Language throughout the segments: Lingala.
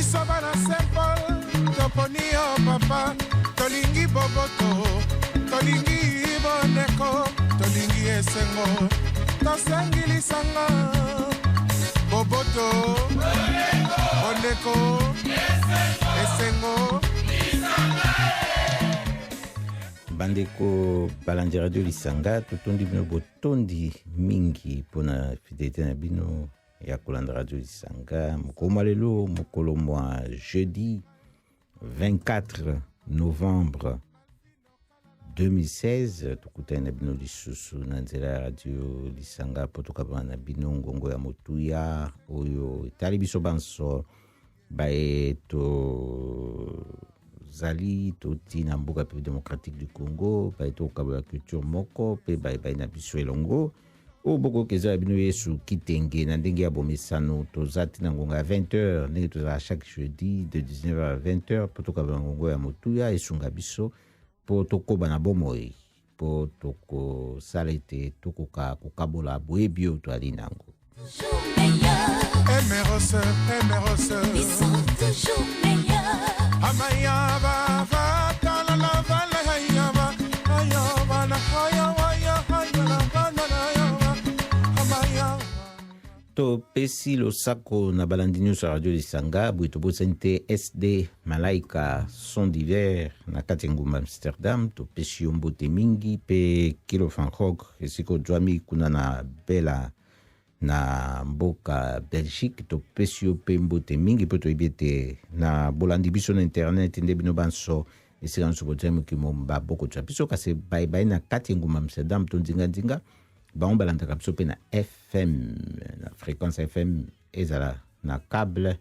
Biso bana Saint Paul toponi yo papa, tolingi boboto, tolingi bondeko, tolingi esengo, tosengi lisanga, boboto, bondeko, esengo. Bandeko balandi radio Lisanga, totondi bino botondi mingi mpona fidelité na bino ya kolanda radio Lisanga mokolo mwa lelo, mokolo mwa jeudi 24 novembre 2016. Tokutani na bino lisusu na nzela ya radio Lisanga mpo tokabana na bino ngongo ya motuya oyo etali biso banso baye tozali toti na mboka République démocratique du Congo, baye tokokabola culture moko mpe baye baye na biso elongo. Oyo bokoyoka eza ya bino Yesu Kitenge na ndenge ya bomesano. Toza ti na ngonga ya 20 heures, ndenge tozala chaque jeudi de 19 h à 20 heures, mpo tokabela ngongo ya motuya esunga biso mpo tokoba na bomoi, mpo tokosala ete tokoka kokabola boyebi oyo toali na yango. Emerose, Emerose, Ils sont toujours meilleurs. Amaya va va ta la la va la ya va ya va la ya va ya ya la va la la ya va Amaya. Topesi losako na balandi nyonso ya radio Lisanga. Boye tobosani te SD Malaika Son d'Hiver na kati ya engumba Amsterdam, topesi yo mbote mingi, mpe Kilo van Gogh esika ozwami kuna na Bela na mboka Belgique, topesi yo mpe mbote mingi, mpo toyebi ete na bolandi biso na internet nde bino banso esika nyonso bozwami mokili mobimba bokozwa biso. Kasi bayebaye na kati ya engumba Amsterdam to nzinganzinga, bango balandaka biso mpe na FM, na fréquence FM, ezala na cable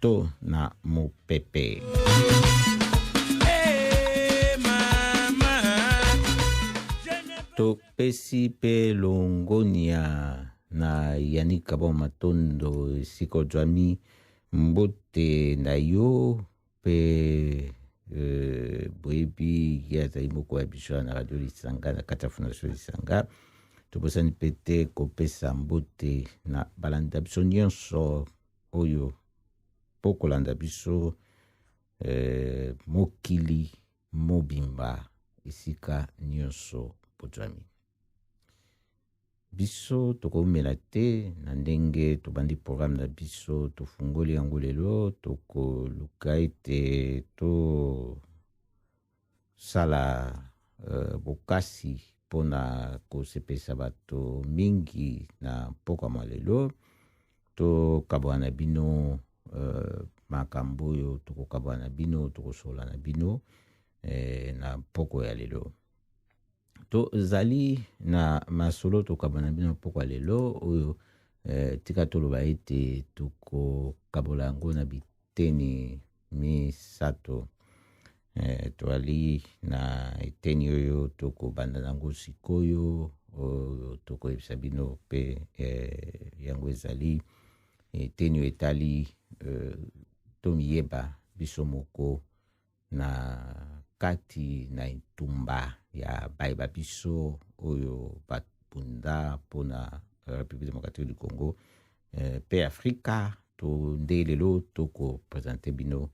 to na mopepe. Topesi mpe longonia na Yannick Kabon Matondo esika ozwami, mbote na yo mpe boyebi ye azali moko ya biso na radio Lisanga na kati ya Fondation Lisanga. Tobosani mpe te kopesa mbote na balanda biso nyonso oyo mpo kolanda biso mokili mobimba esika nyonso bozwami. Biso tokomela te na ndenge tobandi programme na biso, tofungoli yango lelo, tokoluka ete tosala bokasi mpona kosepelisa bato mingi na mpoka mwa lelo. Tokabwana na bino makambo oyo tokokabwana na bino, tokosola na bino na mpoko ya lelo. Tozali na masolo tokabwana na bino mpoko ya lelo oyo tika toloba ete tokokabola yango na biteni misato. Toali na eteni oyo tokobanda nango sikoyo, oyo tokoyebisa bino mpe yango ezali eteni oyo etali tomiyeba biso moko na kati na etumba ya bayeba biso oyo babunda mpona République démocratique du Congo mpe Afrika. To nde lelo tokopresente bino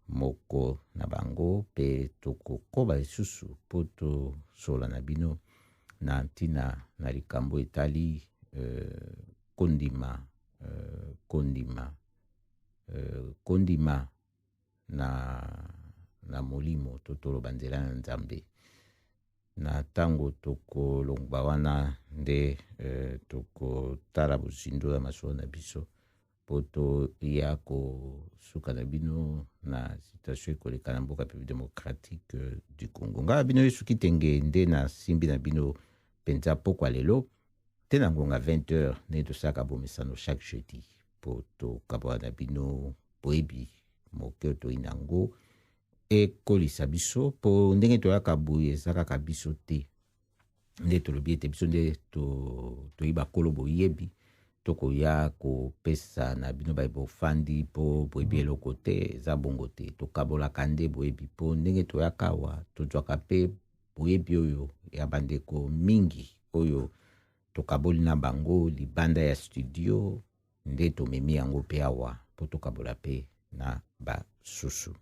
moko na bango mpe tokokoba lisusu mpo tosola na bino na ntina na likambo etali kondima kondima kondima na molimo to toloba nzela na Nzambe. Na ntango tokolongwa wana nde tokotala bozindo ya masolo na biso mpo toya kosuka na bino na situation ekoleka na mboka République démocratique du Congo. Ngai bino Yesu Kitenge nde nasimbi na bino mpenza pokwa lelo te na ngonga 20 heures, ndenge tosalaka bomesano chaque jeudi mpo tokabola na bino boyebi moke oyo toyi na yango ekolisa biso, mpo ndenge toyaka boye eza kaka biso te nde tolobi ete biso nde toyi bakolo boyebi, tokoya kopesa na bino baye bofandi mpo boyebi eloko te, eza bongo te. Tokabolaka nde boyebi mpo ndenge toyaka awa tozwaka mpe boyebi oyo ya bandeko mingi oyo tokaboli na bango libanda ya studio, nde tomemi yango mpe awa mpo tokabola mpe. na basusu.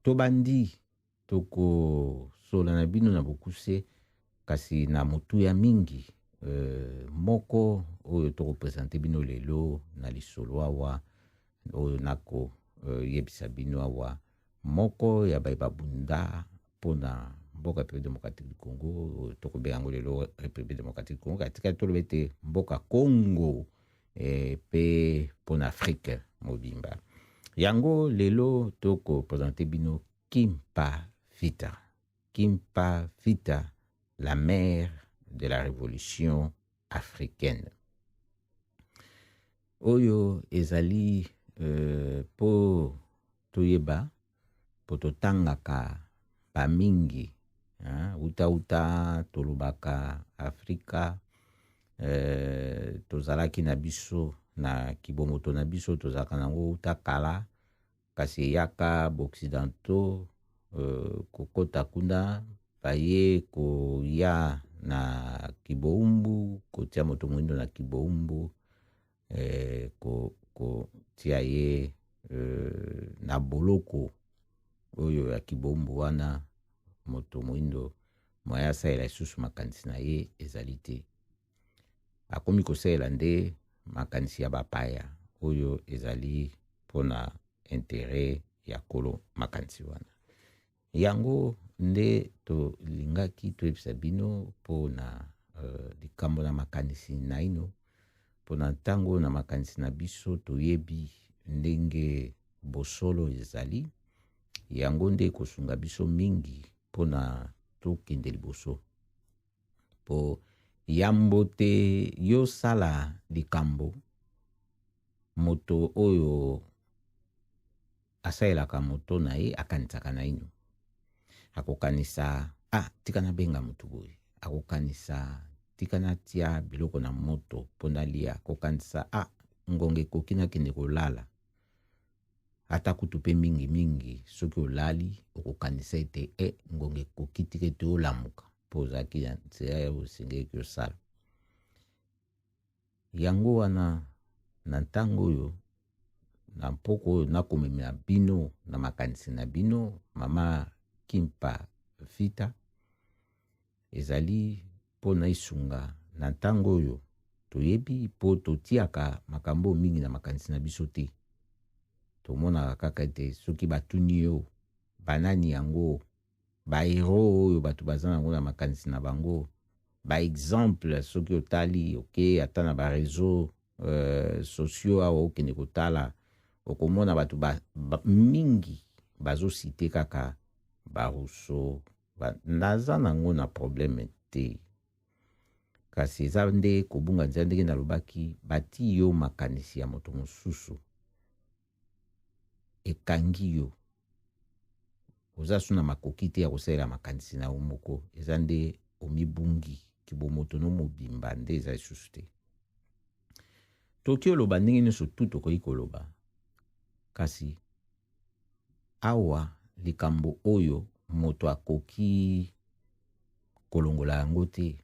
Tobandi tokosola na bino na bokuse kasi na motuya mingi moko oyo tokopresente bino lelo na lisolo awa oyo nakoyebisa bino awa, moko ya baye babunda mpona mboka République démocratique du Congo, oyo tokobenga yango lelo République démocratique du Congo, katika toloba ete mboka Congo mpe mpona Afrique mobimba. Yango lelo tokopresente bino Kimpa Vita. Kimpa Vita, la mère de la révolution africaine. Oyo ezali po toyeba, po totangaka bamingi, hein, uta uta tolobaka Afrika, tozalaki na biso na kibomoto na biso, tozalaka nango uta kala, kasi eyaka baoccidentaux kokota kuna, baye koya na kiboumbu, kotia moto moindo na kiboumbu, kotia ye na boloko oyo ya kiboumbu wana, moto moindo moya asalela lisusu makanisi na ye ezali te, akomi kosalela nde makanisi ya bapaya oyo ezali mpona intérêt ya kolo makanisi wana. Yango nde tolingaki toyebisa bino mpona likambo na makanisi naino, mpona ntango na makanisi na biso toyebi ndenge bosolo ezali, yango nde ekosunga biso mingi mpona tokende liboso. Po yambo te yosala likambo, moto oyo asalelaka moto na ye akanisaka naino, akokanisa tika nabenga motu boye, akokanisa tika natia biloko na moto mpo nalia, akokanisa ngonga ekoki nakende kolala. Ata kutu mpe mingimingi soki olali okokanisa ete ngonga ekoki tika ete olamuka mpo ozalaki na nzela ya osengeli osala. Yango wana na ntango oyo na mpoko oyo nakomemela bino na makanisi na bino mama Kimpa Vita, ezali mpona esunga na ntango oyo toyebi, mpo totiaka makambo mingi na makanisi na biso te. Tomonaka kaka ete soki batuni yo banani yango bahéros oyo bato baza nango na makanisi na bango, baexemple soki otali oke ata na bareseau sociaux awa okende kotala, okomona bato mingi bazosite kaka baRousseau. Naza nango na problème te, kasi eza nde kobunga nzela. Ndenge nalobaki, bati yo makanisi ya moto mosusu ekangi yo, oza so na makoki te ya kosalela makanisi na yo moko, eza nde omibungi kibomoto no mobimba nde eza lisusu te. Toki oloba ndenge nyonso tu tokoki koloba, kasi awa likambo oyo moto akoki kolongola yango te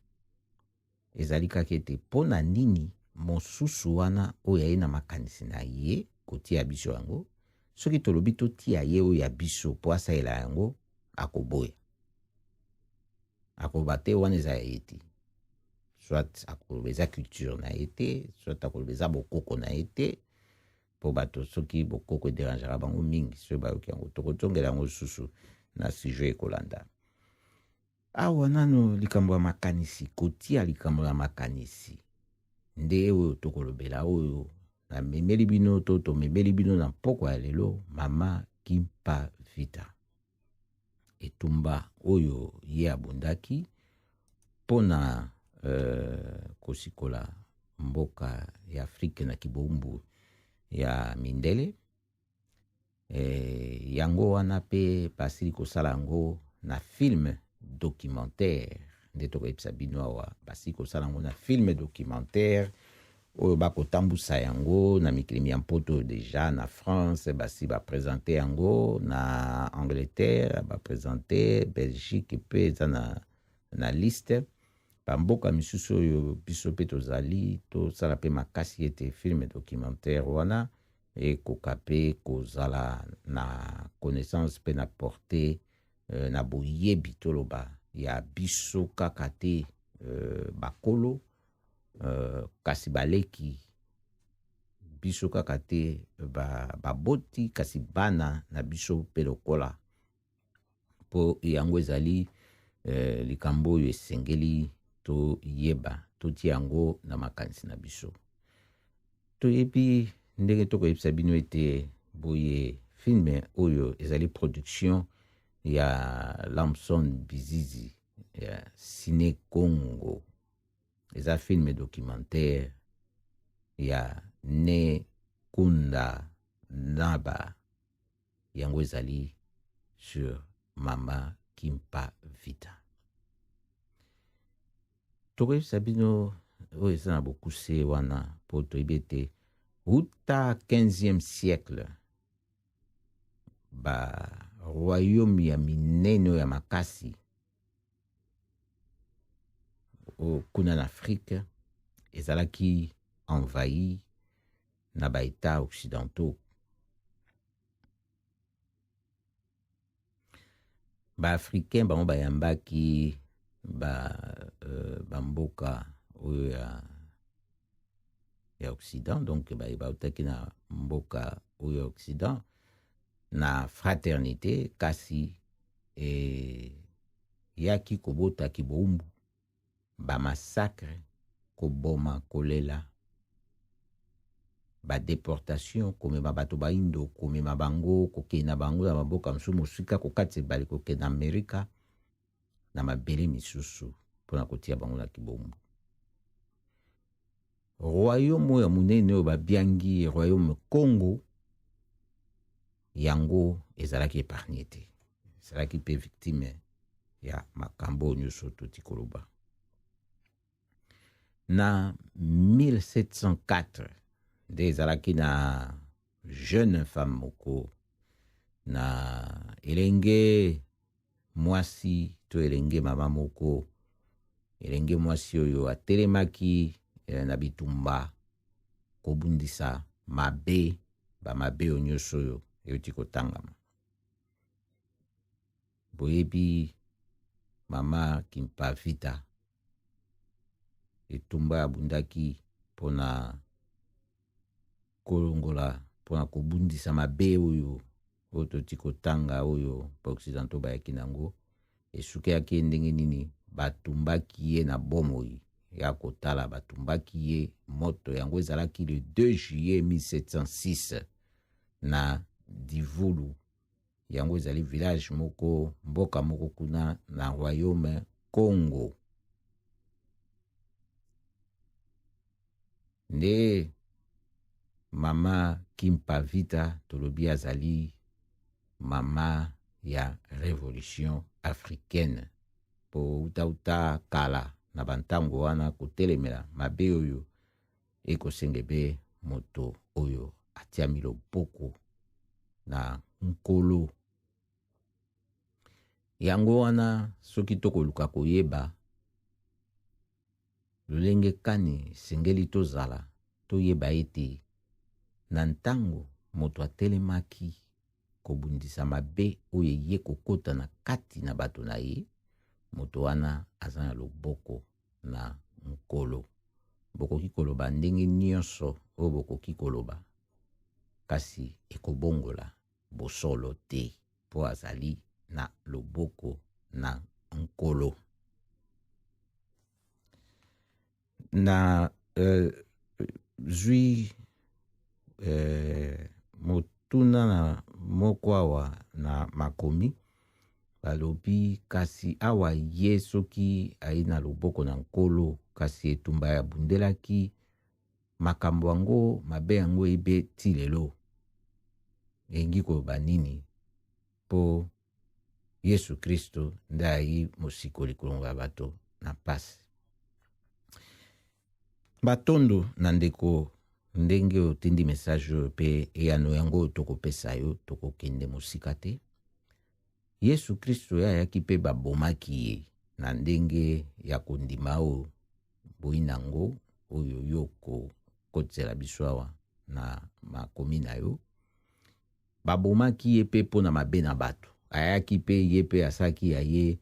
ezali kaka ete mpo na nini mosusu wana oyo aye na makanisi na ye kotia biso yango, soki tolobi totia ye oyo ya biso mpo asalela yango, akoboya, akoloba te wana eza ya ye te, soit akoloba eza culture na ye te, soit akoloba eza bokoko na ye te. Mpo bato soki bokoko ederangeaka bango mingi, soki bayoki yango, tokozongela yango lisusu na sujet ekolanda. Awa nano likambo ya makanisi, kotia likambo ya makanisi nde oyo tokolobela, oyo namemeli bino to tomemeli bino na mpokwa ya lelo, mama Kimpa Vita, etumba oyo ye abundaki mpona kosikola mboka ya Afrike na kibombu ya mindele. Yango wana mpe basili kosala yango na film documentaire, nde tokoyebisa bino awa, basili kosala yango na film documentaire oyo bakotambusa yango na mikili ya mpoto. Deja na France basi bapresente yango, na Angleterre bapresente, Belgique mpe eza na liste. Bamboka misusu oyo biso mpe tozali tosala mpe makasi ete film documentaire wana. Ekoka mpe kozala na connaissance mpe na portee na boyebi toloba ya biso kaka te bakolo, kasi baleki biso kaka te baboti, kasi bana na biso mpe lokola, mpo yango ezali likambo oyo esengeli toyeba, totia yango na makanisi na biso. Toyebi ndenge tokoyebisa bino ete boye filme oyo ezali production ya Lamson Bizizi ya Cine Congo. Eza filme documentaire ya Ne Kunda Naba, yango ezali sur Mama Kimpa Vita. Tokoyebisa bino oyo eza na bokuse wana mpo toyebi ete uta 15e siècle ba royaume ya minene oyo ya makasi kuna na Afrique ezalaki envahi na ba etats occidentaux. Ba africain bango bayambaki bamboka oyo ya Occident, donc bautaki na mboka oyo ya Occident na fraternité, kasi eyaki kobota kibowumbu, ba massacre, koboma, kolela, ba deportation, komema bato baindo, komema bango kokende na bango na bamboka mosusu mosika, kokatisa ebale kokende na Amerika na mabele misusu mpona kotia bango na kibombu. Royaume oyo ya monene oyo babiangi royaume Congo, yango ezalaki épargné te, ezalaki mpe victime ya makambo oyo nyonso toti koloba. Na 1704 nde ezalaki na jeune femme moko, na elenge mwasi to elenge mama moko, elenge mwasi oyo atelemaki na bitumba kobundisa mabe, bamabe oyo nyonso oyo euti kotangama. Boyebi mama Kimpa Vita, etumba abundaki mpona kolongola, mpona kobundisa mabe oyo oyo toti kotanga, oyo baoccidentaux bayaki nango. Esukeyaki ye ndenge nini? Batumbaki ye na bomoi ya kotala, batumbaki ye moto. Yango ezalaki le 2 juillet 1706 na Divulu. Yango ezali village moko, mboka moko kuna na royaume Congo. Nde mama Kimpa Vita tolobi azali mama ya revolution africaine, po uta kala na bantango wana kotelemela mabe oyo ekosenge be moto oyo atiami loboko na nkolo. Yango wana soki tokoluka koyeba lolenge kani esengeli tozala, toyeba ete na ntango moto atelemaki kobundisa mabe oyo eye kokota na kati na bato na ye, moto wana aza na loboko na nkolo. Bokoki koloba ndenge nyonso oyo bokoki koloba, kasi ekobongola bosolo te, mpo azali na loboko na nkolo. Na zwi motuna na moko awa na makomi, balobi kasi awa ye soki ayi na loboko na nkolo, kasi etumba ya bundelaki makambo yango mabe yango ebe ti lelo, elingi koloba nini? Mpo Yesu Kristo nde ayi mosikoli kolongola bato na mpasi. Batondo na ndeko ndenge otindi message oyo mpe eyano yango oyo tokopesa yo, tokokende mosika te. Yesu Kristo ye ayaki mpe babomaki ye na ndenge ya kondima oyo boyi nango oyo yo kokotisela biso awa. na makomi na yo. Babomaki ye mpe mpo na mabe na bato. Ayaki mpe ye mpe asalaki ya ye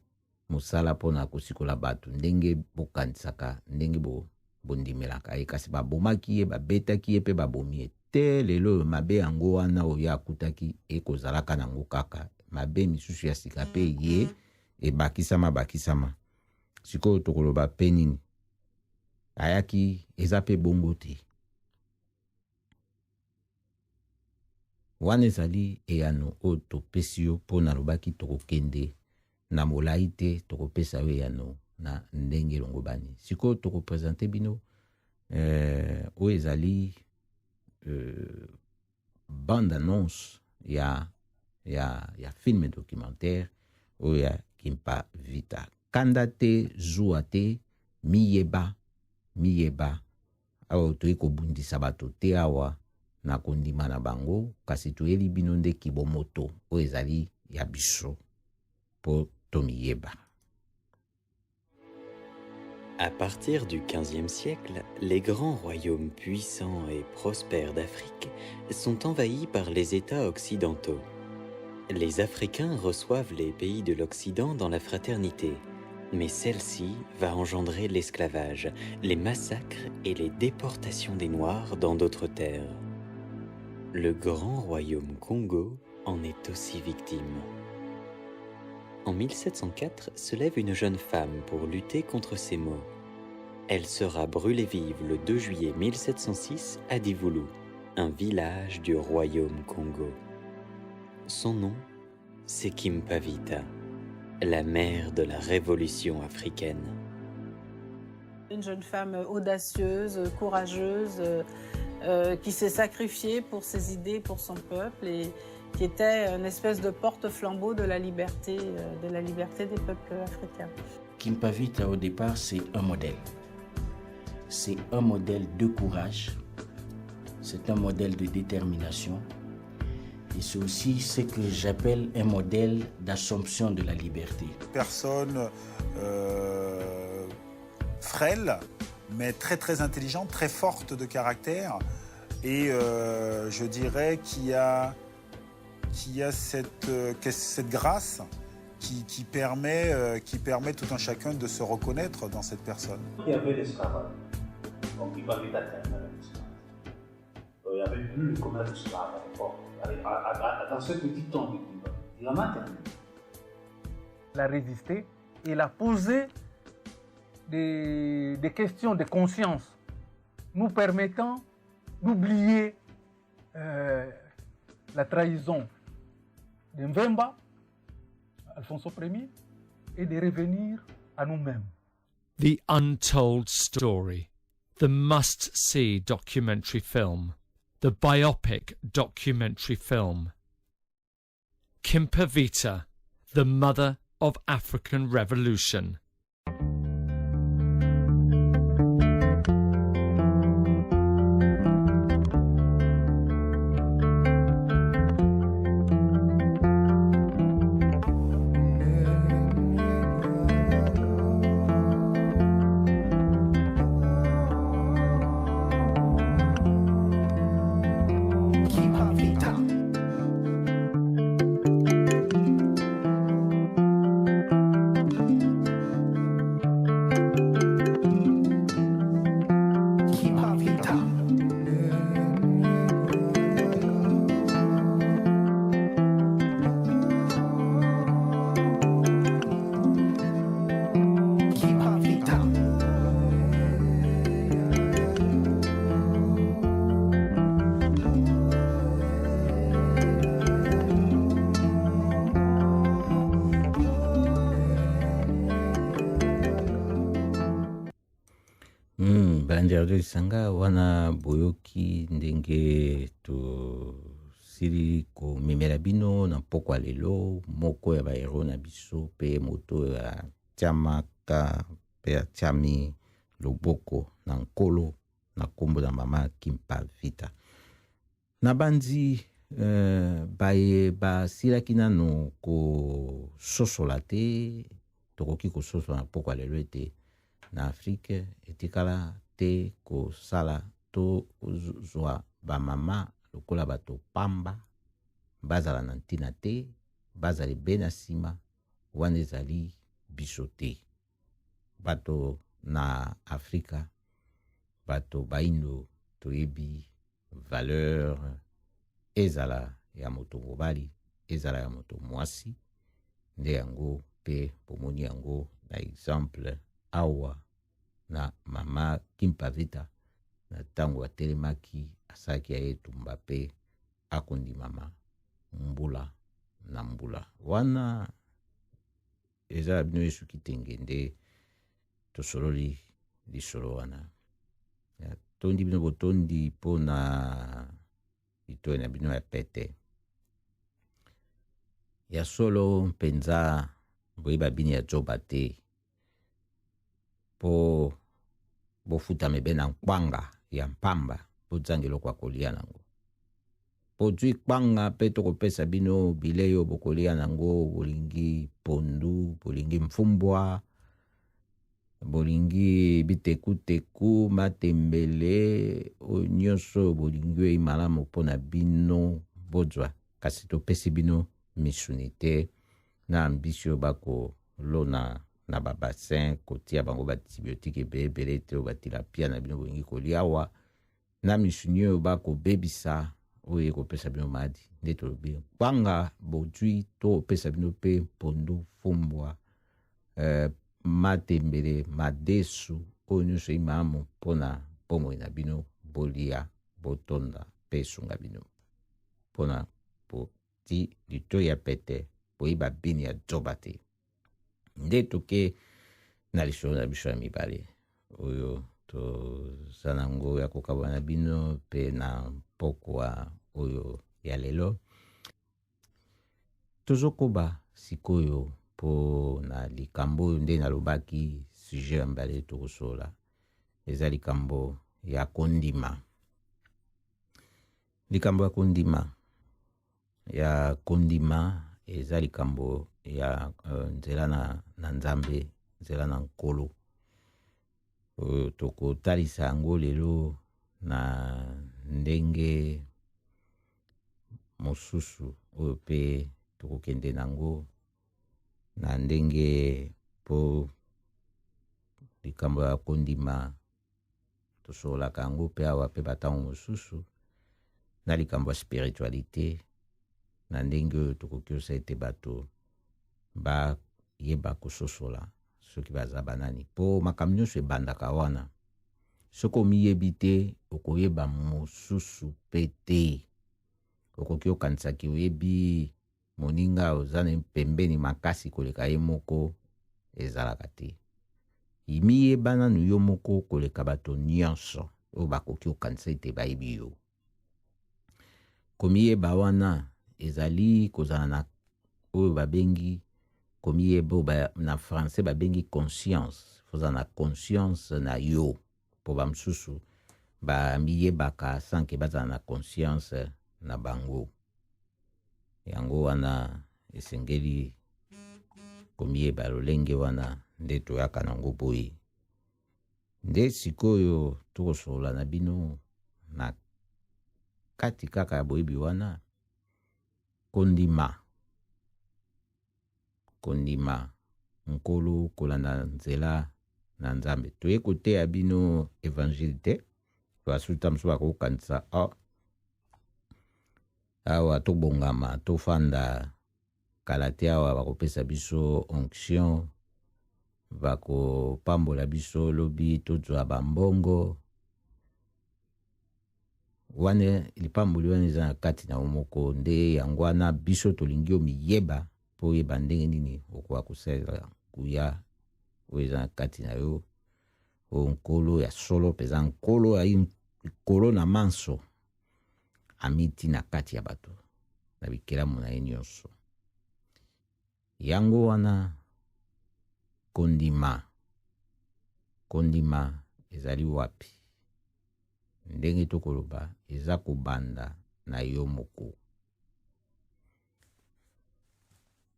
mosala mpo na kosikola bato ndenge bokanisaka, ndenge bo, bondimelaka ye. Kasi babomaki ye, babetaki ye mpe babomi ye. Te lelo oyo mabe yango wana oyo ye akutaki ekozalaka nango kaka. Mabe misusu ya sika mpe ye ebakisama bakisama. Sikoyo tokoloba mpe nini? Ayaki eza mpe bongo te. Wana ezali eyano oyo topesi yo mpo nalobaki tokokende na molai te, tokopesa yo eyano na ndenge elongobani. Sikoyo tokopresente bino oyo ezali bande annonce ya, ya, ya film documentaire oyo ya Kimpa Vita. Kanda te, zuwa te, miyeba, miyeba. Awa toyei kobundisa bato te awa na kondima na bango, kasi toyeli bino nde kibomoto oyo ezali ya biso mpo tomiyeba. À partir du XVe siècle, les grands royaumes puissants et prospères d'Afrique sont envahis par les États occidentaux. Les Africains reçoivent les pays de l'Occident dans la fraternité, mais celle-ci va engendrer l'esclavage, les massacres et les déportations des Noirs dans d'autres terres. Le grand royaume Congo en est aussi victime. En 1704 se lève une jeune femme pour lutter contre ces maux. Elle sera brûlée vive le 2 juillet 1706 à Divoulou, un village du royaume Congo. Son nom, c'est Kimpa Vita, la mère de la révolution africaine. Une jeune femme audacieuse, courageuse, qui s'est sacrifiée pour ses idées, pour son peuple et qui était une espèce de porte-flambeau de la liberté, de la liberté des peuples africains. Kimpa Vita, au départ, c'est un modèle. C'est un modèle de courage, c'est un modèle de détermination et c'est aussi ce que j'appelle un modèle d'assomption de la liberté. Personne frêle, mais très très intelligente, très forte de caractère et je dirais qu'il y a, qu'il y a cette, cette grâce qui permet tout un chacun de se reconnaître dans cette personne. Il y avait l'esclavage. Donc il va vite terminer avec l'esclavage. Il n'y avait plus le commerce d'esclaves à l'époque. Dans ce petit temps, il en a terminé. Il a résisté et il a posé des questions de conscience nous permettant d'oublier la trahison de Mvemba, Alfonso Ier, et de revenir à nous-mêmes. The Untold Story, the must-see documentary film, the biopic documentary film. Kimpa Vita, the mother of African revolution. Balandi ya Radio Lisanga, wana boyoki ndenge tosili komemela bino na mpokwa lelo moko ya bahéros na biso mpe moto oyo atiamaka mpe atiami loboko na nkolo na nkombo na mama Kimpa Vita. Nabandi baye basilaki nano kososola te, tokoki kososola na pokwa lelo ete na Afrique etikala te kosala tozwa bamama lokola bato pamba, bazala na ntina te, bazala ebe na nsima, wana ezali biso te. Bato na Afrika, bato baindo, toyebi valeur ezala ya moto mobali, ezala ya moto mwasi. Nde yango mpe bomoni yango na exemple awa na mama Kimpa Vita, na ntango atelemaki asalaki ya ye etumba mpe akondimama mbula na mbula. Wana eza ya bino Yesu Kitenge nde tosololi lisolo wana. Tondi bino botondi mpo na litoi na bino ya pete. Ya solo mpenza boyeba bino ya zoba te, mpo bofutama ebe na nkwanga ya mpamba, bozanga eloko ya kolia nango. Bozwi kwanga mpe tokopesa bino bilei oyo bokolia nango. Bolingi pondu, bolingi mfumbwa, bolingi bitekuteku, matembele, oyo nyonso oyo bolingi oyo malamu mpo na bino bozwa. Kasi topesi bino misuni te na mbisi oyo bakolona na babassin, kotia bango baantibiotique ebele ebele te, oyo batilapia na bino bolingi kolia awa, na misuni oyo bakobebisa oyo ekopesa bino maladi. Nde tolobi kwanga bozwi, topesa bino mpe pondu, fumbwa, matembele, madesu, oyo nyonso eyi malamu mpona bomoi na bino, bolia, botonda mpe esunga bino mpona boti litoi ya pete, boyeba bini ya zoba te. Nde toke na lisolo na biso ya mibale oyo toza nango ya kokaba na bino mpe na mpokwa oyo ya lelo. Tozokoba sikoyo mpo na likambo oyo nde nalobaki, sujet ya mibale tokosola eza likambo ya kondima. Likambo ya kondima, ya kondima eza likambo ya nzela na Nzambe, nzela na Nkolo. Oyo tokotalisa yango lelo na ndenge mosusu oyo mpe tokokende nango na ndenge, mpo likambo ya kondima tosololaka yango mpe awa mpe batango mosusu na likambo ya spiritualité, na ndenge oyo tokoki osala ete bato bayeba kososola soki baza banani, mpo makambo nyonso ebandaka wana. Soki omiyebi te, okoyeba mosusu mpe te. Okoki okanisaki oyebi moninga oza na pembeni makasi koleka ye moko, ezalaka te. Miyeba nanu yo moko koleka bato nyonso oyo bakoki kokanisa ete bayebi yo. Komiyeba wana ezali kozala na oyo babengi komiyeba, oyo na français babengi conscience. Kozala na conscience na yo, mpo bamosusu bamiyebaka sans que bazala na conscience na bango. Yango wana esengeli komiyeba lolenge wana nde toyaka nango boye. Nde sikoyo tokosolola na bino na kati kaka ya boyebi wana, kondima. Kondima Nkolo, kolanda nzela na Nzambe. Toye koteya bino évangile te, basuta mosusu bakokanisa awa tobongama, tofanda kala te, awa bakopesa biso onction, bakopambola biso lobi tozwa bambongo. Wana lipamboli wana eza na kati na yo moko. Nde yango wana biso tolingi omiyeba, mpo oyeba ndenge nini okoka kosalela nguya oyo eza na kati na yo, oyo Nkolo ya solo mpenza, Nkolo ayi likolo na manso, amiti na kati ya bato na bikelamu na ye nyonso. Yango wana kondima, kondima ezali wapi? Ndenge tokoloba eza kobanda na yo moko.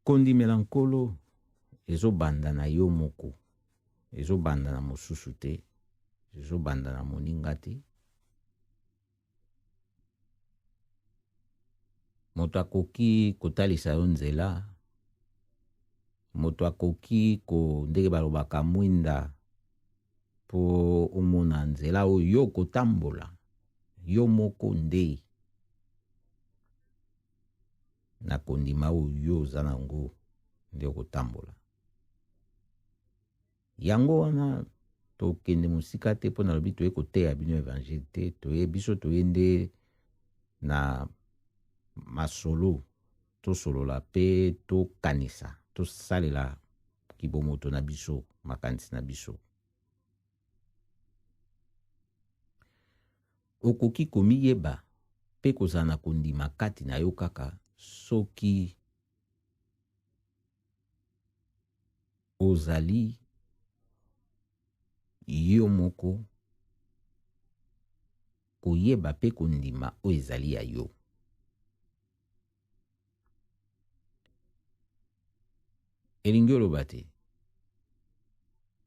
Kondimela Nkolo ezobanda na yo moko, ezobanda na mosusu te, ezobanda na moninga te. Moto akoki kotalisa yo nzela, moto akoki ko ndenge balobaka mwinda mpo omona nzela oyo yo okotambola yo moko nde na kondima oyo yo oza na yango nde okotambola. Yango wana tokende mosika te mpo nalobi toye koteya bino evangile te, toye biso toye nde na masolo tosolola mpe tokanisa, tosalela kibomoto na biso, makanisi na biso. Okoki komiyeba mpe kozala na kondima kati na yo kaka soki ozali yo moko koyeba mpe kondima oyo ezali ya yo. Elingi oloba te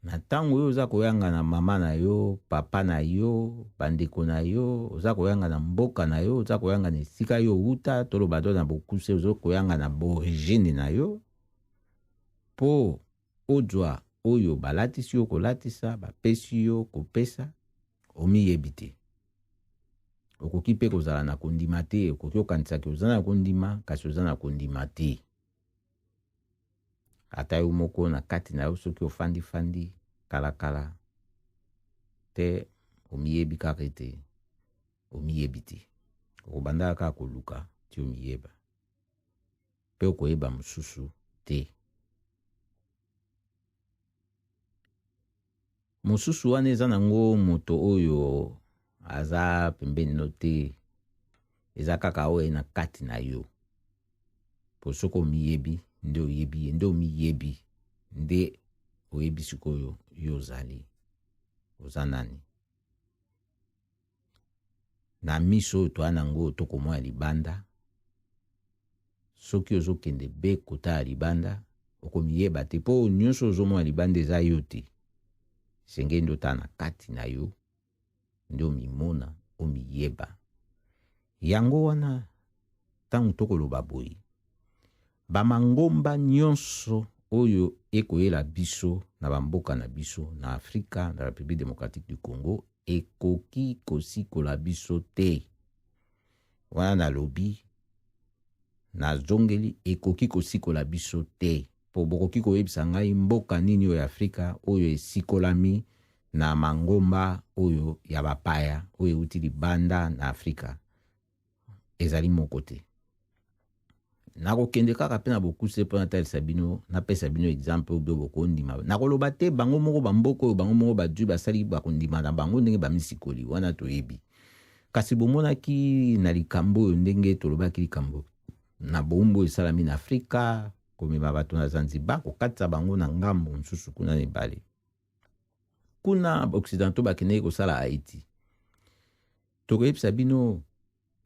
na ntango oyo oza koyanga na mama na yo, papa na yo, bandeko na yo, oza koyanga na mboka na yo, oza koyanga na esika yo outa, toloba to na bokuse, oza koyanga na borigine na yo, mpo ozwa oyo balatisi yo kolatisa, bapesi yo kopesa, omiyebi te. Okoki mpe kozala na kondima te, okoki okanisaki oza na kondima, kasi oza na kondima te. Ata yo moko na kati na yo soki ofandi-fandi kalakala te, omiyebi kaka ete omiyebi te. Okobandaka kaka koluka ti omiyeba, mpe okoyeba mosusu te. Mosusu wana eza nango moto oyo aza pembeni no te, eza kaka oyo na kati na yo. Po soki omiyebi nde oyebi ye, nde omiyebi nde oyebi sikoyo yo ozali, oza nani. Na miso oyo toya nango tokomona libanda, soki ozokende be kotala libanda okomiyeba te, mpo nyonso ozomona libanda eza yo te. Esengeli nde otala na kati na yo nde omimona, omiyeba. Yango wana ntango tokoloba boye, bamangomba nyonso oyo ekoyela biso na bamboka na biso na Afrika, na République démocratique du Congo, ekoki kosikola biso te. Wana nalobi, nazongeli, ekoki kosikola biso te. Po bokoki koyebisa ngai mboka nini oyo ya Afrika oyo esikolami na mangomba oyo ya bapaya oyo euti libanda na Afrika? Ezali moko te. Nakokende kaka mpe na bokuse mpo natalisa bino, napesa bino exemple oyo bokondima. Nakoloba te bango moko bamboka oyo bango moko badui basali bakondima na bango ndenge bamisikoli, wana toyebi. Kasi bomonaki na likambo oyo ndenge tolobaki likambo na boumbu esalami na Afrika, komema bato na Zanzibar, kokatisa bango na ngambo mosusu kuna na ebale. Kuna Occidentaux bakendeki kosala Haïti. Tokoyebisa bino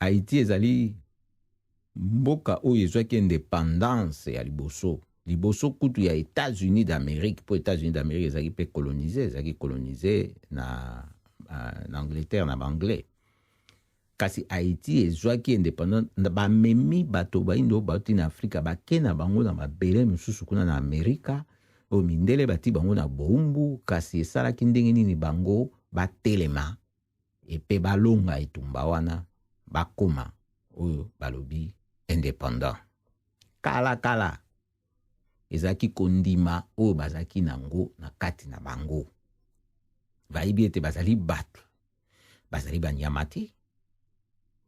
Haïti ezali mboka oyo ezwaki indépendance ya liboso, liboso kutu ya États-Unis d'Amérique, po États-Unis d'Amérique ezalaki pe colonisé, ezalaki colonisé na Angleterre, na ba-Anglais. Kasi Haïti ezwaki indépendance, bamemi bato baindo bauti na Afrika, bake na bango na mabele mosusu kuna na Amerika, oyo mindele bati bango na boumbu. Kasi esalaki ndenge nini bango batelema epe balonga etumba wana, bakoma oyo balobi indépendant. Kala kala ezalaki kondima oyo bazalaki nango na kati na bango. Bayebi ete bazali bato, bazali banyama te,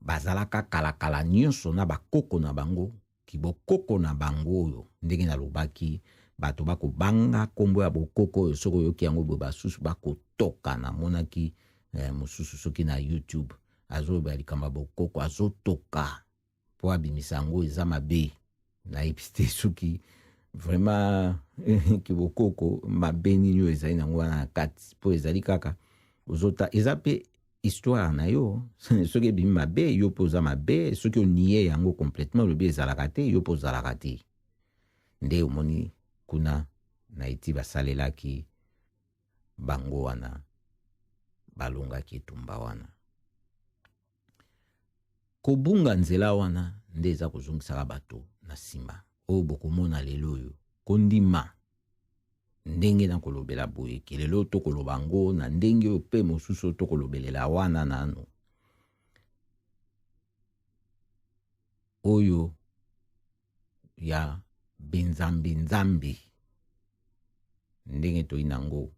bazalaka kalakala nyonso na bakoko na bango, kibokoko na bango oyo ndenge nalobaki bato bakobanga kombo ya bokoko oyo, soki oyoki yango boye basusu bakotoka. Namonaki mosusu soki na YouTube azoloba likambo ya bokoko, azotoka po abimisa yango eza mabe. Nayebi te soki vraiment kibokoko mabe nini oyo ezali nango wana na kati, po ezali kaka ozota, eza pe histoire na yo. Soki ebimi mabe, yo pe oza mabe. Soki onie yango complètement, olobi ezalaka te, yo pe ozalaka te. Nde omoni kuna na Haïti basalelaki bango wana, balongaki etumba wana. Kobunga nzela wana nde eza kozongisaka bato na nsima. Oyo bokomona lelo oyo, kondima ndenge nakolobela boye ke lelo tokoloba yango na ndenge oyo mpe mosusu oyo tokolobelela wana nano. Oyo ya benzambe-nzambe ndenge toyina yango.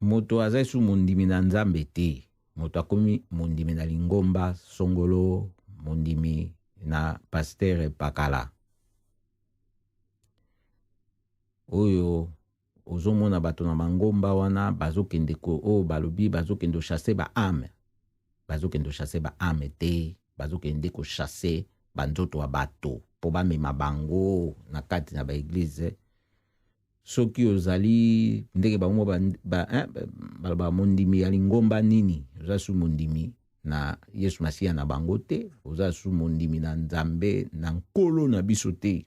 Moto aza lisusu mondimi na Nzambe te, moto akomi mondimi na lingomba songolo, mondimi na pasteur pakala. Oyo ozomona bato na mangomba wana bazokende ko, oyo balobi bazokende kochasser ba ame, bazokende kochasser ba ame te, bazokende kochasser ba nzoto ya bato po bamema bango na kati na ba eglise. Soki ozali ndenge bango balobaka mondimi ya lingomba nini, oza su mondimi na Yesu Masiya na bango te, oza su mondimi na Nzambe na Nkolo na biso te,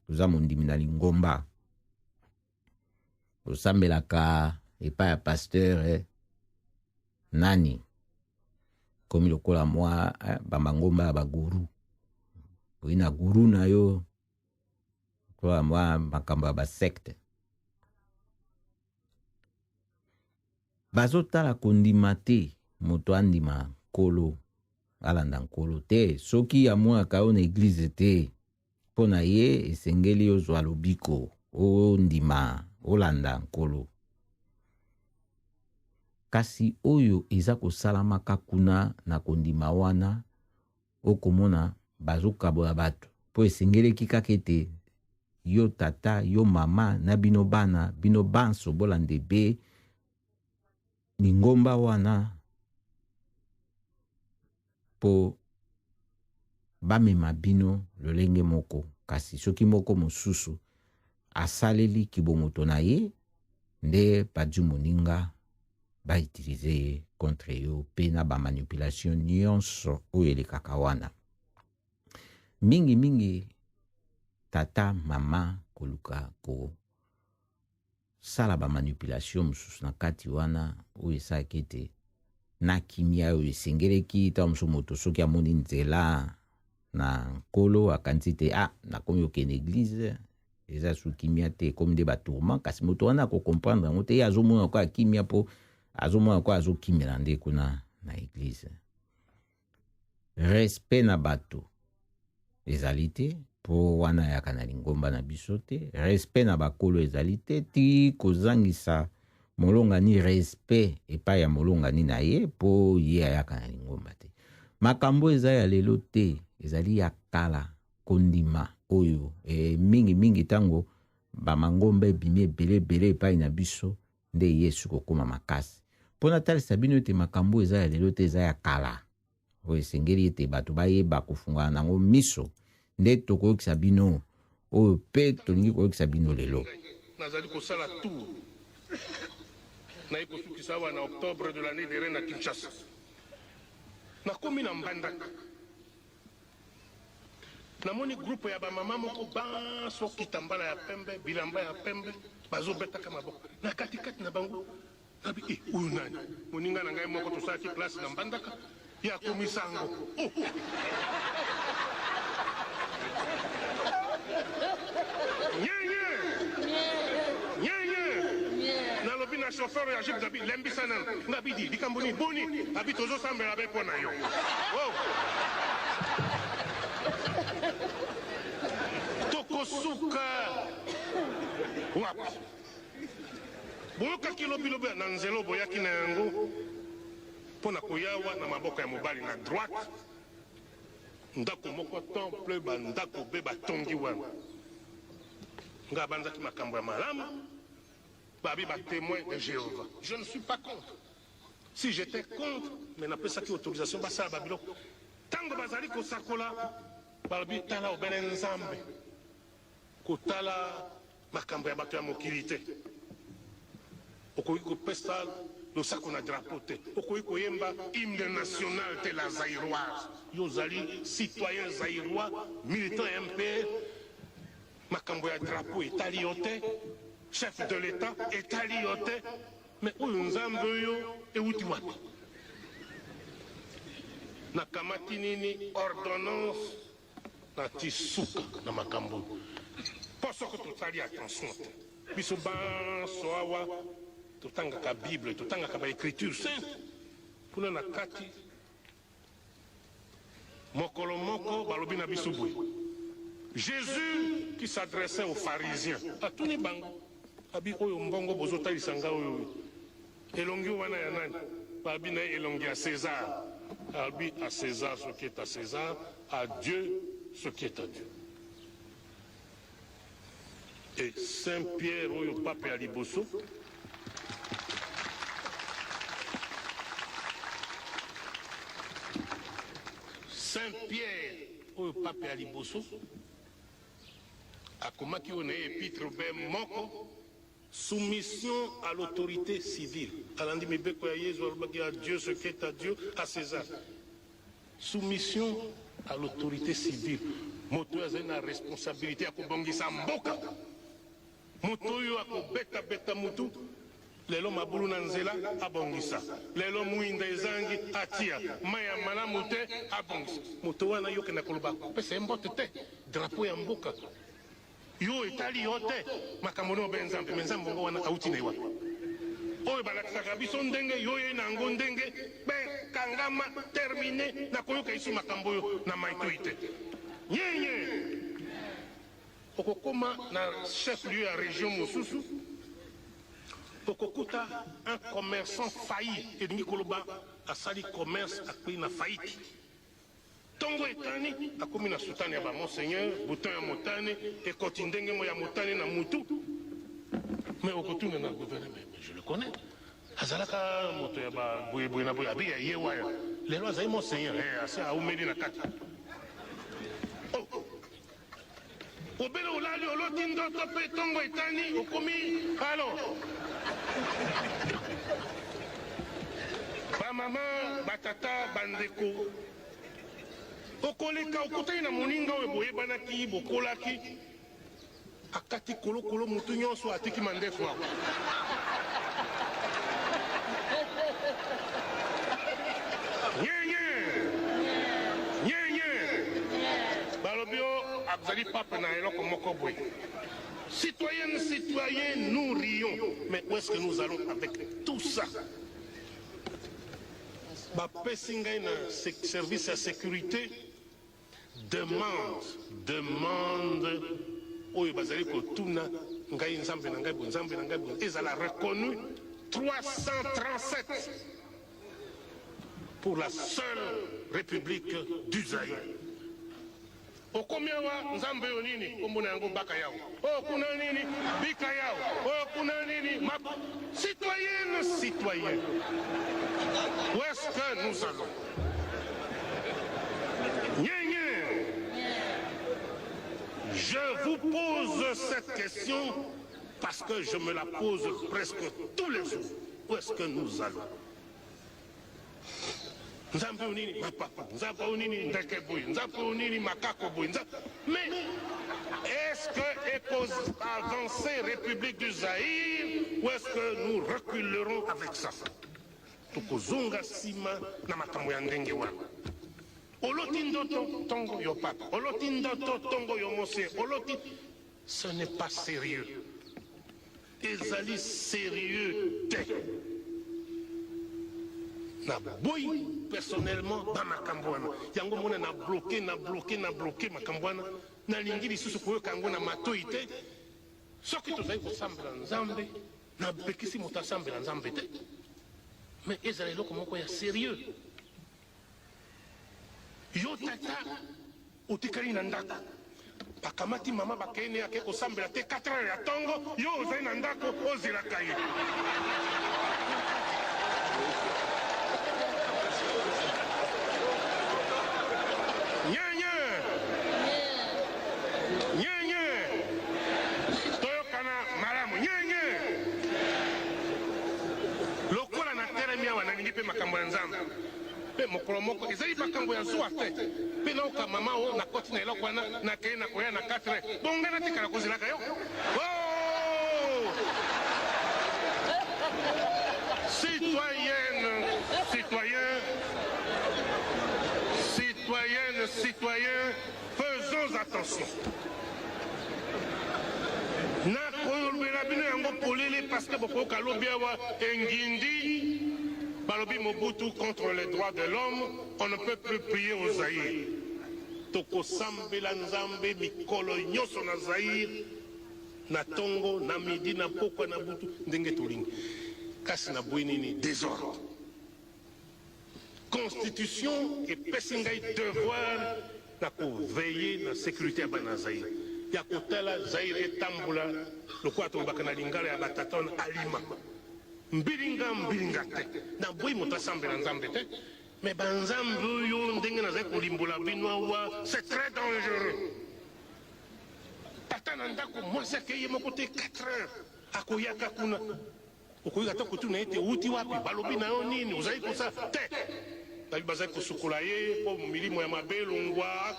oza mondimi na lingomba, osambelaka epai ya pasteur nani, komi lokola mwa ba mangomba ya baguru, oyi na guru na yo lokola mwa makambo ya basekte. Bazotala kondima te, moto andima Nkolo, alanda Nkolo te. Soki amonaka yo na eglize te, mpo na ye esengeli ozwa lobiko, ondima, olanda Nkolo. Kasi oyo eza kosalamaka kuna na kondima wana, okomona bazokabola bato, mpo esengeleki kaka ete yo tata, yo mama, na bino bana, bino banso bolanda ebe lingomba wana mpo bamema bino lolenge moko. Kasi soki moko mosusu asaleli kibomoto na ye, nde badi moninga bautilize ye contre yo mpe na ba manipulation nyonso oyo elekaka wana. Mingi mingi tata mama koluka kosala ba manipulation mosusu na kati wana oyo esalaki ete na kimia oyo esengeleki ntango mosusu moto soki amoni nzela na Nkolo akanisi te, ah, nakomi kokende eglise, eza su kimia te, ekomi nde ba tourment. Kasi moto wana akokomprendre yango te, ye azomona lokola kimia mpo azomona lokola azokimela nde kuna na eglise. Respect na bato ezali te, mpo wana ayaka na lingomba na biso te. Respect na bakolo ezali te, ti kozangisa molongani respect epai ya molongani na ye mpo ye ayaka na lingomba te. Makambo eza ya lelo te, ezali ya kala. Kondima oyo mingi mingi ntango ba mangomba ebimi ebele ebele epai na biso, nde Yesu kokoma makasi. Mpo natalisa bino ete makambo eza ya lelo te, eza ya kala, oyo esengeli ete bato bayeba kofungwana nango miso, nde tokoyokisa bino oyo mpe tolingi koyokisa bino lelo. Nazali kosala tour naye kosukisa awa na octobre de l'année dernière na Kinshasa. Nakomi na Mbandaka, namoni groupe ya ba mama moko banso kitambala ya pembe, bilamba ya pembe, bazobetaka maboko na katikati na bango. Nabi, oyo nani? Moninga na ngai moko tosalaki classe na Mbandaka, ye akomi sango. Oh! Nyenye! Nyenye! Nalobi na chauffeur ya jeep, nabi, lembisa nanu. Ngabi di, likambo nini? Boni? Abi, tozosambela be mpo na yo. Oh! Tokosuka wapi? Boyokaki lobilobi na nzela boyaki na yango mpo na koyawa na maboko ya mobali na droite, ndako moko temple, bandako be batongi wana. Nga abanzaki makambo ya malamu, babi ba témoin de Jéhovah. Je ne suis pas contre. Si j'étais contre, mais napesaki autorisation basala ba biloko. Tango bazali kosakola, balobi tala obele Nzambe, kotala makambo ya bato ya mokili te. Okoki kopesa losako na drapeau te, okoki koyemba hymne national te la zaïroise. Yo ozali citoyen zaïrois, militant ya MPR, makambo ya drapeau etali yo te, chef de l'État etali yo te, mais oyo Nzambe oyo euti wapi? Nakamati nini? Ordonnance nati suka na makambo oyo. Mpo soko totali attention te, biso banso awa totangaka Bible, totangaka ba ecriture sainte, kuna na kati mokolo moko balobi na biso boye, Jésus qui s'adressait aux pharisiens atuni bango, abi oyo mbongo bozotalisa nga oyo elongi wana ya nani? Babi na ye elongi ya César. Abi à César ce qui est à César, à Dieu ce qui est à Dieu. Et Saint Pierre oyo pape ya liboso Saint Pierre oyo pape ya liboso akomaki oyo na ye epitre be moko soumission à l'autorité civile. Alandi mibeko ya Yezu alobaki à Dieu ce qui est à Dieu, à César. Soumission à l'autorité civile. Moto oyo azali na responsabilité ya kobongisa mboka, moto oyo akobetabeta mutu lelo mabulu na nzela abongisa, lelo mwinda ezangi atia, mai ya malamu te abongisa. Moto wana yo okenda koloba kopesa ye mbote te, drapeau ya mboka yo etali yo te, makambo nio be Nzambe me Nzambe ngo wana auti na ye wapi? Oyo balakisaka biso ndenge yo ye na yango ndenge be kangama termine na koyoka isu makambo oyo na maitoi te. Nyenye okokoma na chef lieu ya region mosusu, okokuta un commerçant failli, elingi koloba asali commerce akwei na faillite. Tongo etani, akomi na soutane ya ba monseigneur, bouton ya motane ekoti ndenge mo ya motane na mutu. Mais okotuna na gouverneur, mais je le connais. Azalaka moto ya ba boye boye na boye, abi ya ye waya. Lelo azali monseigneur, eh, asi aumeli na kati. Oh. Obele olali oloti ndoto pe tongo etani okomi alors. Ba mama, ba tata, ba ndeko, okoleka okutani na moninga oyo boyebanaki, bokolaki, akati kolokolo mutu nyonso atiki mandefu awa. Nyenye! Nyenye! Balobi o azali pape na eloko moko boye. Citoyennes, citoyens, nous rions. Mais où est-ce que nous allons avec tout ça? Bapesi ngai na service ya sécurité demande, demande oyo bazali kotuna ngai Nzambe na ngai boye, Nzambe na ngai boye, ezala reconnu 337 pour la seule république du Zaïre. Okomi awa Nzambe oyo nini kombo na yango baka yao, oyo kuna nini bika yao, oyo kuna nini ma citoyenne, citoyen, où est-ce que nous allons? Nyenye, je vous pose cette question parce que je me la pose presque tous les jours. Où est-ce que nous allons? Nzambe oyo nini mapapa, nzambe oyo nini ndeke boye, nzambe oyo nini makako boye, nzambe. Mais est-ce que eko avancer République du Zaïre ou est-ce que nous reculerons avec ça? Tokozonga sima na makambo ya ndenge wana. Oloti ndoto tongo yo papa, oloti ndoto tongo yo mose, oloti, ce n'est pas sérieux. Ezali sérieux te. Na boyi personnellement ba makambo wana. Yango mona na bloquer, na bloquer, na bloquer makambo wana. Nalingi lisusu koyoka yango na matoyi te. Soki tozali kosambela Nzambe, napekisi moto asambela Nzambe te. Mais ezala eloko moko ya sérieux. Yo tata otikali na ndako, bakamati mama bakei ne ake kosambela te 4 heures ya tongo, yo ozali na ndako ozelaka ye. Nyenye nyenye, toyokana malamu nyenye. Lokola natelemi awa nalingi mpe makambo ya Nzambe. Mpe mokolo moko, ezali makambo ya zuwa te, mpe nayoka mama o, nakoti na eloko wana, nakei nakoya na 4 heures, bongo ngai natikala kozelaka yo? Oh! Citoyenne, citoyen, citoyens, faisons attention. Nakolobela bino yango polele parce que bokoyoka lobi awa engindi balobi Mobutu contre les droits de l'homme, on ne peut plus prier au Zaïre. Tokosambela Nzambe mikolo nyonso na Zaïre, na tongo, na midi, na pokwa, na butu, ndenge tolingi. Kasi naboyi nini? Desordre. Constitution epesi ngai devoir na ko veiller na securite ya bana Zaïre, ya kotala Zaïre etambola lokola tolobaka na lingala ya ba tata wana alima mbilinga mbilinga te. Naboyi moto asambela Nzambe te, mais ba nzambe oyo ndenge nazali kolimbola bino awa, c'est très dangereux. Tata na ndako mwasi akei ye moko te 4 heures akoyaka kuna. Okoki ata kotuna ye ete, Outi wapi? Balobi na yo nini? Ozali kosala te? Babi bazali kosukola ye mpo milimo ya mabe elongwa.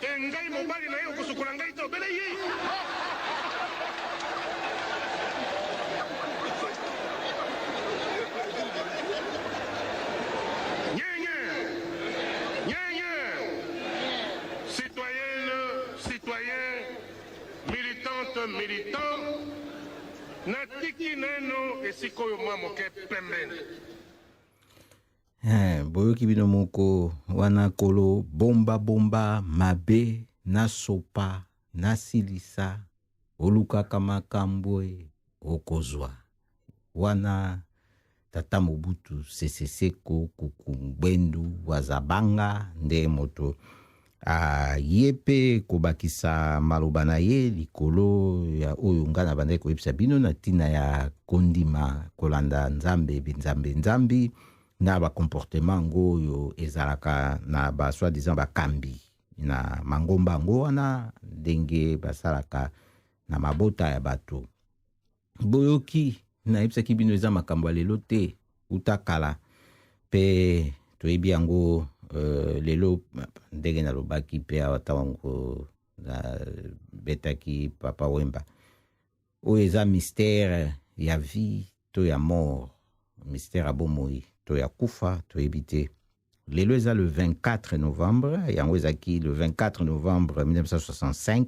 E ngai mobali na ye, okosukola ngai te, obele ye? Nyenye! Nyenye! Citoyenne, citoyen, militante, militant, Natiki naino esika oyo mwa moke pembeni. Eh, boyoki bino moko wana kolo bomba bomba mabe nasopa nasilisa olukaka makambo e okozwa wana tata Mobutu Sese Seko Kuku Ngbendu wa Zabanga nde moto aye mpe kobakisa maloba na ye likolo ya oyo ngai nabandaki koyebisa bino na ntina ya kondima kolanda Nzambe binzambe nzambi na bacomportement yango oyo ezalaka na ba soi-disant bakambi na mangomba yango wana ndenge basalaka na mabota ya bato. Boyoki, nayebisaki bino eza makambo ya lelo te, uta kala mpe toyebi yango lelo ndenge nalobaki mpe awa ntango nabetaki Papa Wemba. Oyo eza mystère ya vie to ya mort, mystère ya bomoi to ya kufa, toyebi te. Lelo eza le 24 novembre, yango ezalaki le 24 novembre 1965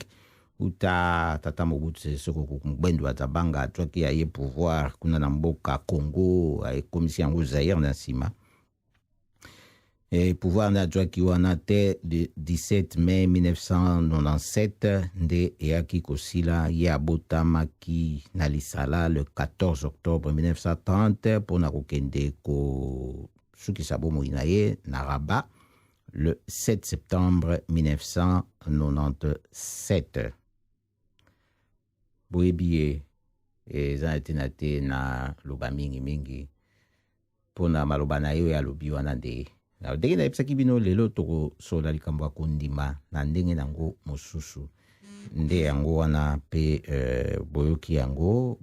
uta tata Mobutu Sese Seko Kuku Ngbendu wa Zabanga atwaki ya ye pouvoir kuna na mboka Congo, akomisi yango Zaire na nsima. E pouvoir nde atwaki wana te le 17 mai 1997 nde eyaki kosila. Ye abotamaki na Lisala le 14 octobre 1930 mpona kokende kosukisa bomoi na ye na Rabat le 7 septembre 1997. Boyebi ye, eza na ntina te na loba mingi mingi mpona maloba na ye oyo alobi wana. Nde ndenge nayebisaki bino, lelo tokosola likambo ya kondima na ndenge nango mosusu. Nde yango wana mpe boyoki yango,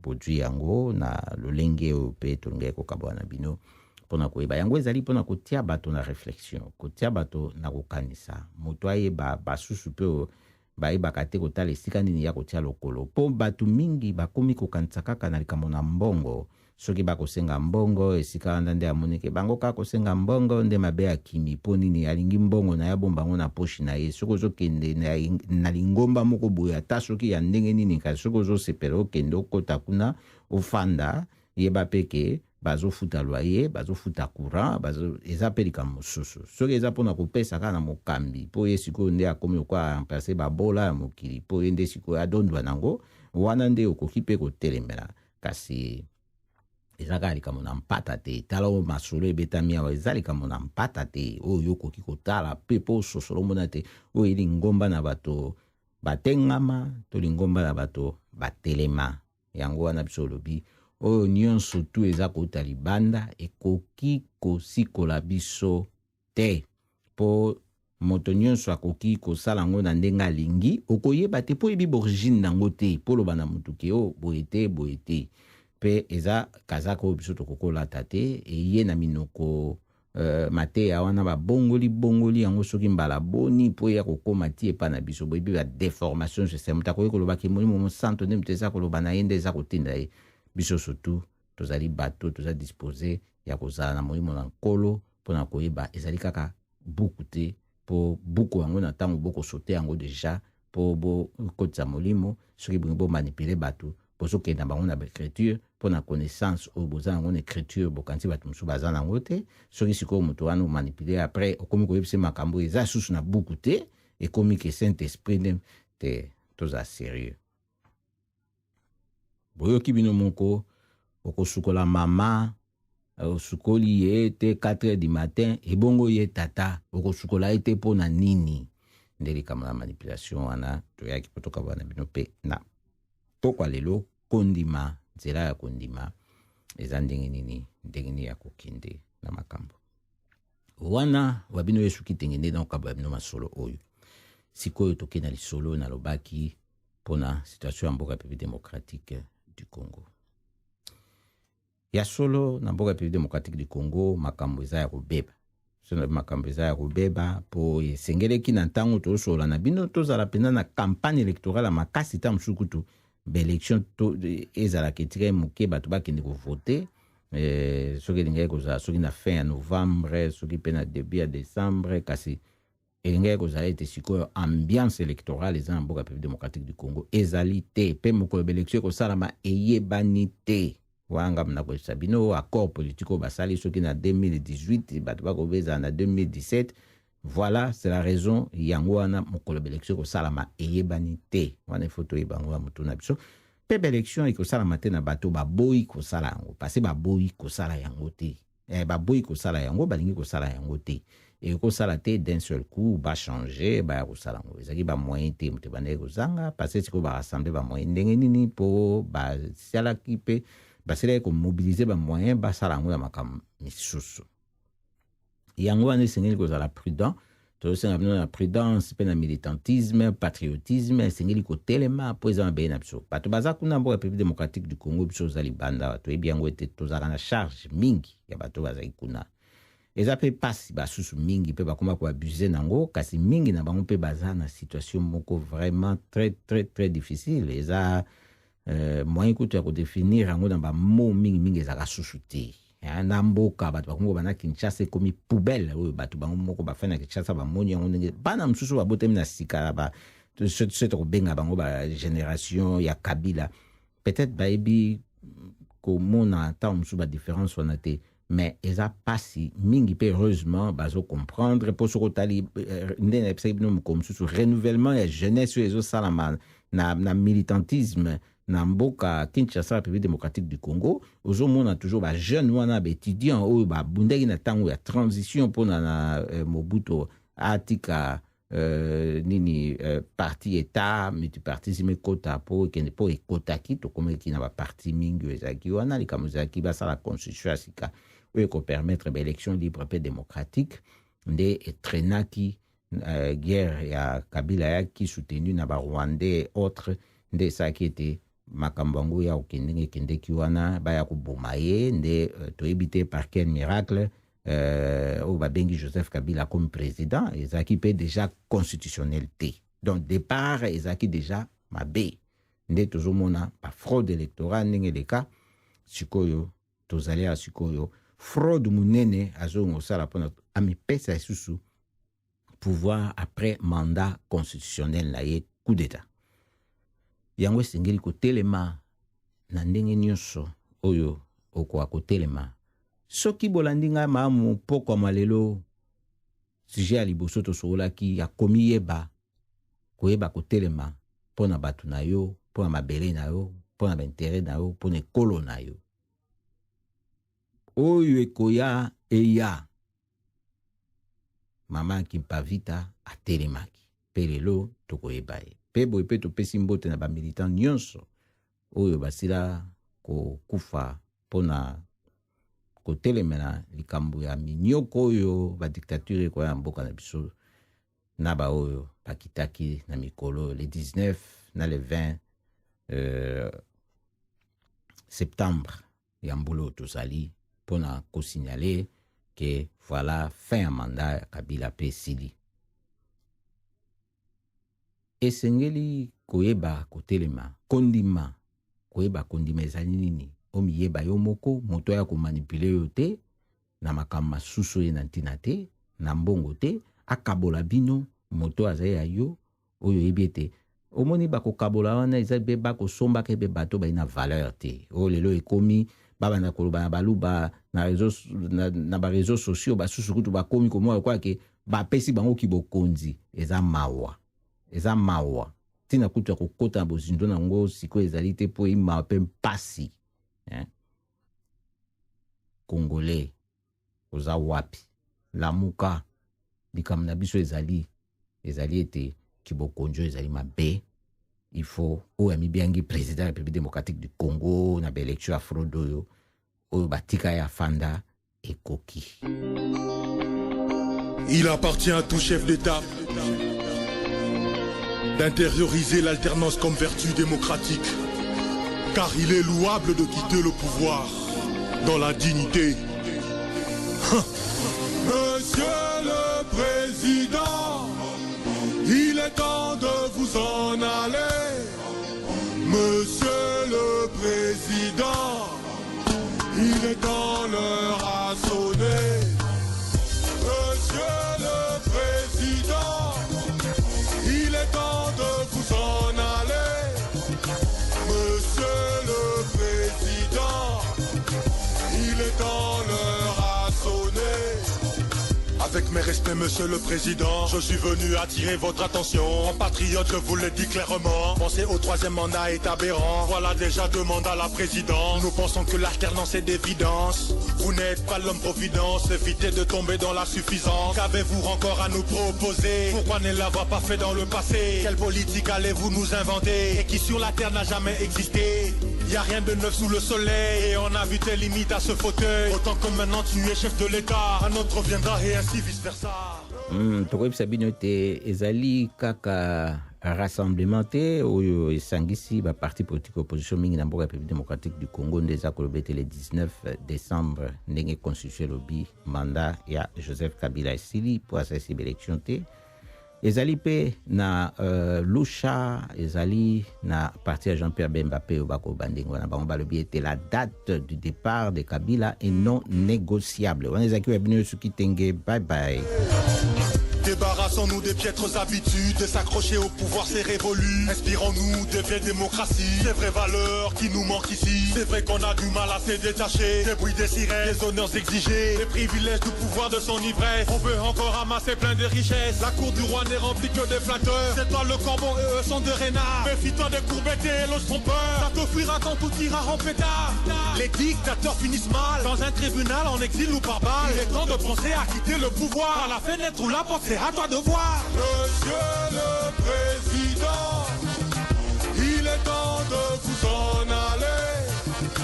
bozwi yango na lolenge oyo mpe tolingaki kokabwana na bino mpona koyeba yango. Ezali mpona kotia bato na réflexion, kotia bato na kokanisa, moto ayeba basusu mpe oyo bayebaka te kotala esika nini ya kotia lokolo, mpo bato mingi bakomi kokanisa kaka na likambo na mbongo. Soki bakosenga mbongo esika wana nde amonike bango kaka kosenga mbongo nde mabe akimi. Mpo nini alingi mbongo na ye, abomba yango na poche na ye? Soki ozokende na lingomba moko boye, ata soki ya ndenge nini, kasi soki ozosepela okende okota kuna ofanda, yeba mpe ke bazofuta loyer, bazofuta courant, eza mpe likambo mosusu. Soki eza mpona kopesa kaka na mokambi mpo ye sikoyo nde akomi lokola remplace babola ya mokili, mpo ye nde sikoyo adondwa nango wana, nde okoki mpe kotelemela. Kasi eza kaka likambo na mpata te. Tala oyo masolo ebetami awa, eza likambo na mpata te oyo yo okoki kotala mpe mpo ososolo omona te oyo eli lingomba na bato batengama to lingomba na bato batelema. Yango wana biso olobi oyo nyonso tu eza kouta libanda ekoki kosikola biso te, mpo moto nyonso akoki kosala yango na ndenge alingi. Okoyeba te mpo oyebi borigine nango te, mpo oloba na motu ke o boye te, boye te. Mpe eza kazaka oyo biso tokoki kolata te, eye na minoko mateya wana babongoli bongoli yango soki mbala boni mpo eya kokóma ti epai na biso. Boyebi ba déformation nyonso. Moto akoki koloba ke Molimo Mosanto nde moto eza koloba na ye, nde eza kotinda ye. Biso surtout tozali bato toza dispose ya kozala na Molimo na Nkolo mpona koyeba ezali kaka buku te. mpo buku yango na ntango bokosote yango deja mpo bokotisa molimo. Soki bolingi bomanipule bato, bozokende na bango na baécriture, mpo na connaissance oyo boza yango na écriture, bokanisi bato mosusu baza nango te. Soki sikoyo moto wana omanipule, après okomi koyebisa makambo eza susu na buku te, ekomi ke Saint Esprit nde te. Toza sérieux. Boyoki bino moko, okosukola mama, osukoli ye te 4 heures du matin, ebongo ye tata okosukola ye te mpo na nini? Nde likambo na manipulation wana toyaki mpo tokabwana na bino mpe na pokwa lelo. Kondima, nzela ya kondima eza ndenge nini, ndenge nini ya kokende na makambo wana wa bino. Yesu Kitenge nde nakokabola bino masolo oyo. Sikoyo tokei na lisolo nalobaki mpona situation ya mboka République démocratique du Congo. Ya solo, na mboka République démocratique du Congo, makambo eza ya kobeba. So makambo eza ya kobeba mpo esengeleki na ntango tozosolola na bino tozala mpenza na campagne électorale ya makasi. Ta mosusu kutu baélection ezalaka etikali moke bato bakende kovote. Soki elingaki kozala soki na fin ya novembre, soki mpe na début ya décembre, kasi elingaki kozala ete sikoyo ambiance électorale eza na mboka République démocratique du Congo ezali te. Mpe mokolo baélection ekosalama eyebani te. Wana ngambo na koyebisa bino, accord politique oyo basali soki na 2018, bato bakobezala na 2017. Voilà, c'est la raison yango wana mokolo baélection ekosalama eyebani te. Wana ifo toyeba yango ya motu na biso. Mpe baélection ekosalama te na bato baboyi kosala yango, parce baboyi kosala yango te. Baboyi kosala yango, balingi kosala yango te. Ekosala te d'un seul coup bachange, baya kosala yango. Ezalaki bamoyen te, moto ebandaki kozanga, parce sikoyo barassemble bamoyen ndenge nini mpo basalaki mpe baselaki komobilize bamoyen basala yango ya makambo misusu. Yango wana esengeli kozala prudent. Tozosenga bino na prudence mpe na militantisme, patriotisme. Esengeli kotelema mpo eza mabele na biso. Bato baza kuna mboka République démocratique du Congo, biso oza libanda, toyebi yango ete tozalaka na charge mingi ya bato bazali kuna. Eza mpe mpasi, basusu mingi mpe bakoma koabuse nango, kasi mingi na bango mpe baza na situation moko vraiment très très très difficile. Eza moyen kutu ya kodéfinir yango na bamo mingimingi ezalaka susu te. Na mboka bato bakomi kobanda, Kinshasa ekomi poubelle oyo bato bango moko bafai na Kinshasa bamoni yango ndenge bana mosusu babotami na sika, so tokobenga bango bagénération ya Kabila, peut-être bayebi komona ntango mosusu badifférence wana te, mais eza mpasi mingi. Mpe heureusement bazocomprendre, mpo soki otali nde nayebisaki bino mokolo mosusu, renouvellement ya jeunesse oyo ezosalama na militantisme na mboka Kinshasa, République démocratique du Congo, ozomona toujours bajeune wana, baétudiant oyo babundaki na ntango ya transition mpona na Mobutu atika nini parti état multipartisme ekota mpo ekende, mpo ekotaki, tokomaki na baparti mingi oyo ezalaki wana. Likambo ezalaki basala constitution ya sika oyo ekopermettre baélection libre mpe démocratique. Nde etraînaki guerre ya Kabila ayaki soutenu na Barwandais et autres, nde esalaki ete makambo yango ya kokende ndenge ekendeki wana, baya koboma ye. Nde toyebi te par quel miracle oyo babengi Joseph Kabila comme président. Ezalaki mpe déjà constitutionnel te, donc départ ezalaki déjà mabe. Nde tozomona bafraude électorale ndenge eleka. Sikoyo tozali ya sikoyo fraude monene azonga kosala mpona amipesa lisusu pouvoir après mandat constitutionnel na ye, coup d'état. Yango esengeli kotelema na ndenge nyonso oyo okoka kotelema. Soki bolandi ngai malamu pokwa mwa lelo, sujet ya liboso tosololaki ya komiyeba, koyeba kotelema mpo na bato na yo, mpo na mabele na yo, mpo na baintérêt na yo, mpo na ekolo na yo. Oyo ekoya eya, mama Kimpavita atelemaki mpe lelo tokoyeba ye mpe boye. Mpe topesi mbote na bamilitant nyonso oyo basila kokufa mpona kotelemela likambo ya minyoko oyo badictature ekoya na mboka na biso, na baoyo bakitaki na mikolo le 19 na le 20 septembre ya mbula oyo tozali, mpona kosignale ke voilà, fin ya mandat ya Kabila mpe esili. Esengeli koyeba kotelema, kondima. Koyeba kondima ezali nini? Omiyeba yo moko, moto aya komanipule yo te na makambo masusu oye na ntina te, na mbongo te. Akabola bino moto azali ya yo oyo oyebi ete omoni bakokabola wana eza be bakosombaka ebe bato bayi na valeur te. Oyo lelo ekomi babanda koloba na baluba na, réseau, na, na bareseau sociaux, basusu kutu bakomi komona lokola ke bapesi bango kibokonzi. Eza mawa, eza mawa. Ntina kutu ya kokota na bozindo na yango sikoyo ezali te, mpo emawa mpe mpasi, eh? Congolais, oza wapi? Lamuka. Likambo na biso ezali ete kibokonzi oyo ezali mabe. Il faut oyo amibiangi président ya République démocratique du Congo na baélection ya fraude oyo batika ye afanda, ekoki. Il appartient à tout chef d'État d'intérioriser l'alternance comme vertu démocratique, car il est louable de quitter le pouvoir dans la dignité. Monsieur le Président, il est temps de vous en aller. Monsieur le Président, il est temps, l'heure a sonné. Monsieur le Président, il est temps de vous en aller. Monsieur le Président, il est temps, l'heure a sonné. Avec mes respects, monsieur le président, je suis venu attirer votre attention. En patriote, je vous le dis clairement. Penser au troisième mandat est aberrant. Voilà déjà deux mandats à la présidence. Nous pensons que l'alternance est d'évidence. Vous n'êtes pas l'homme providence. Évitez de tomber dans la suffisance. Qu'avez-vous encore à nous proposer? Pourquoi ne l'avoir pas fait dans le passé? Quelle politique allez-vous nous inventer et qui sur la terre n'a jamais existé? Y a rien de neuf sous le soleil et on a vu tes limites à ce fauteuil. Autant que maintenant tu es chef de l'État, un autre viendra et ainsi vice versa. Tokoyebisa bino ete ezali kaka rassemblement te oyo esangisi baparti politique opposition mingi na mboka ya République démocratique du Congo nde eza koloba ete le 19 décembre, ndenge constitution elobi, mandat ya Joseph Kabila esili mpo asalisi baélection te. Ezali mpe na Lucha, ezali na parti ya Jean-Pierre Bemba mpe oyo bakoloba ndenge wana. Bango balobi ete la date du départ de Kabila est non négociable. Wana ezalaki oyo ya bino soki tenge. Bye bye. Débarrassons-nous des piètres habitudes de s'accrocher au pouvoir, c'est révolu. Inspirons-nous des vieilles démocraties, des vraies valeurs qui nous manquent ici. C'est vrai qu'on a du mal à se détacher des bruits des sirènes, des honneurs exigés, des privilèges du pouvoir de son ivresse. On veut encore amasser plein de richesses. La cour du roi n'est remplie que des flatteurs. C'est toi le corbeau et eux sont des renards. Méfie-toi des courbettes et éloges trompeurs. Ça te fuira quand tout ira en pétard. Les dictateurs finissent mal dans un tribunal, en exil ou par balle. Il est temps de penser à quitter le pouvoir. À la fenêtre ou la porte, c'est à toi de voir. Monsieur le Président, il est temps de vous en aller.